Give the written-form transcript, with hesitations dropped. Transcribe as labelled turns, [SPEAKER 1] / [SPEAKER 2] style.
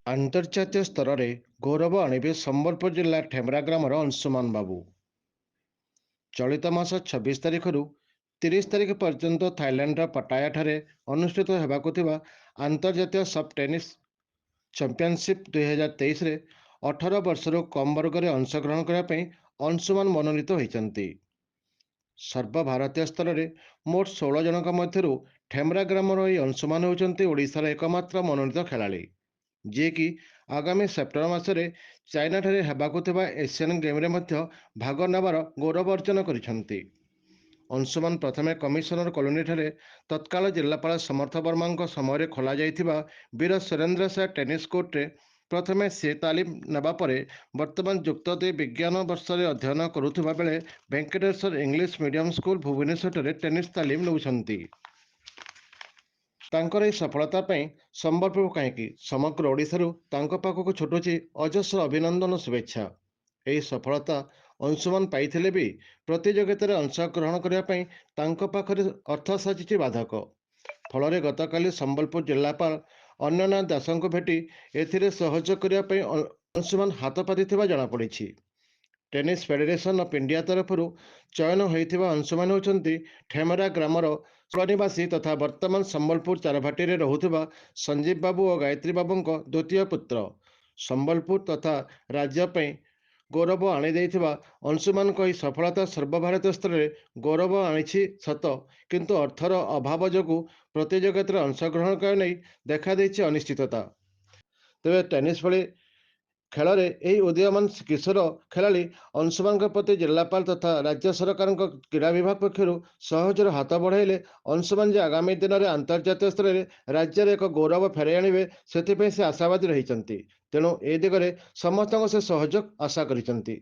[SPEAKER 1] ଆନ୍ତର୍ଜାତୀୟ ସ୍ତରରେ ଗୌରବ ଆଣିବେ ସମ୍ବଲପୁର ଜିଲ୍ଲା ଠେମରା ଗ୍ରାମର ଅଂଶୁମାନ ବାବୁ। ଚଳିତ ମାସ 26 ତାରିଖରୁ 30 ତାରିଖ ପର୍ଯ୍ୟନ୍ତ ଥାଇଲାଣ୍ଡର ପଟାୟାଠାରେ ଅନୁଷ୍ଠିତ ହେବାକୁ ଥିବା ଆନ୍ତର୍ଜାତୀୟ ସବ୍ ଟେନିସ୍ ଚାମ୍ପିଅନସିପ୍ 2023ରେ 18 ବର୍ଷରୁ କମ୍ ବର୍ଗରେ ଅଂଶଗ୍ରହଣ କରିବା ପାଇଁ ଅଂଶୁମାନ ମନୋନୀତ ହୋଇଛନ୍ତି। ସର୍ବଭାରତୀୟ ସ୍ତରରେ ମୋଟ 16 ଜଣଙ୍କ ମଧ୍ୟରୁ ଠେମରା ଗ୍ରାମର ଏହି ଅଂଶୁମାନ ହେଉଛନ୍ତି ଓଡ଼ିଶାର ଏକମାତ୍ର ମନୋନୀତ ଖେଳାଳି, ଯିଏକି ଆଗାମୀ ସେପ୍ଟେମ୍ବର ମାସରେ ଚାଇନାଠାରେ ହେବାକୁ ଥିବା ଏସିଆନ୍ ଗେମ୍ରେ ମଧ୍ୟ ଭାଗ ନେବାର ଗୌରବ ଅର୍ଜନ କରିଛନ୍ତି। ଅଂଶୁମାନ ପ୍ରଥମେ କମିଶନର କଲୋନୀଠାରେ ତତ୍କାଳ ଜିଲ୍ଲାପାଳ ସମର୍ଥ ବର୍ମାଙ୍କ ସମୟରେ ଖୋଲାଯାଇଥିବା ବୀର ସୁରେନ୍ଦ୍ର ସାଏ ଟେନିସ୍ କୋର୍ଟରେ ପ୍ରଥମେ ସେ ତାଲିମ ନେବା ପରେ ବର୍ତ୍ତମାନ ଯୁକ୍ତ 2 ବିଜ୍ଞାନ ବର୍ଷରେ ଅଧ୍ୟୟନ କରୁଥିବା ବେଳେ ଭେଙ୍କଟେଶ୍ୱର ଇଂଲିଶ ମିଡିୟମ ସ୍କୁଲ, ଭୁବନେଶ୍ୱରଠାରେ ଟେନିସ୍ ତାଲିମ ନେଉଛନ୍ତି। ତାଙ୍କର ଏହି ସଫଳତା ପାଇଁ ସମ୍ବଲପୁର କାହିଁକି, ସମଗ୍ର ଓଡ଼ିଶାରୁ ତାଙ୍କ ପାଖକୁ ଛୁଟୁଛି ଅଜସ୍ର ଅଭିନନ୍ଦନ, ଶୁଭେଚ୍ଛା। ଏହି ସଫଳତା ଅଂଶୁମାନ ପାଇଥିଲେ ବି ପ୍ରତିଯୋଗିତାରେ ଅଂଶଗ୍ରହଣ କରିବା ପାଇଁ ତାଙ୍କ ପାଖରେ ଅର୍ଥ ସାଜିଛି ବାଧକ। ଫଳରେ ଗତକାଲି ସମ୍ବଲପୁର ଜିଲ୍ଲାପାଳ ଅନନ୍ୟା ଦାସଙ୍କୁ ଭେଟି ଏଥିରେ ସହଯୋଗ କରିବା ପାଇଁ ଅଂଶୁମାନ ହାତ ପାତିଥିବା ଜଣାପଡ଼ିଛି। ଟେନିସ୍ ଫେଡେରେସନ୍ ଅଫ୍ ଇଣ୍ଡିଆ ତରଫରୁ ଚୟନ ହୋଇଥିବା ଅଂଶୁମାନ ହେଉଛନ୍ତି ଠେମରା ଗ୍ରାମର ନିବାସୀ ତଥା ବର୍ତ୍ତମାନ ସମ୍ବଲପୁର ଚାରଭାଟିରେ ରହୁଥିବା ସଞ୍ଜୀବ ବାବୁ ଓ ଗାୟତ୍ରୀ ବାବୁଙ୍କ ଦ୍ୱିତୀୟ ପୁତ୍ର। ସମ୍ବଲପୁର ତଥା ରାଜ୍ୟ ପାଇଁ ଗୌରବ ଆଣିଦେଇଥିବା ଅଂଶୁମାନଙ୍କ ଏହି ସଫଳତା ସର୍ବଭାରତୀୟ ସ୍ତରରେ ଗୌରବ ଆଣିଛି ସତ, କିନ୍ତୁ ଅର୍ଥର ଅଭାବ ଯୋଗୁଁ ପ୍ରତିଯୋଗିତାରେ ଅଂଶଗ୍ରହଣ କରିବା ନେଇ ଦେଖାଦେଇଛି ଅନିଶ୍ଚିତତା। ତେବେ ଟେନିସ୍ ଭଳି ଖେଳରେ ଏହି ଉଦୀୟମାନ କିଶୋର ଖେଳାଳି ଅଂଶୁମାନଙ୍କ ପ୍ରତି ଜିଲ୍ଲାପାଳ ତଥା ରାଜ୍ୟ ସରକାରଙ୍କ କ୍ରୀଡ଼ା ବିଭାଗ ପକ୍ଷରୁ ସହଜରେ ହାତ ବଢ଼ାଇଲେ ଅଂଶୁମାନ ଯେ ଆଗାମୀ ଦିନରେ ଆନ୍ତର୍ଜାତୀୟ ସ୍ତରରେ ରାଜ୍ୟରେ ଏକ ଗୌରବ ଫେରାଇ ଆଣିବେ, ସେଥିପାଇଁ ସେ ଆଶାବାଦୀ ରହିଛନ୍ତି। ତେଣୁ ଏ ଦିଗରେ ସମସ୍ତଙ୍କ ସେ ସହଯୋଗ ଆଶା କରିଛନ୍ତି।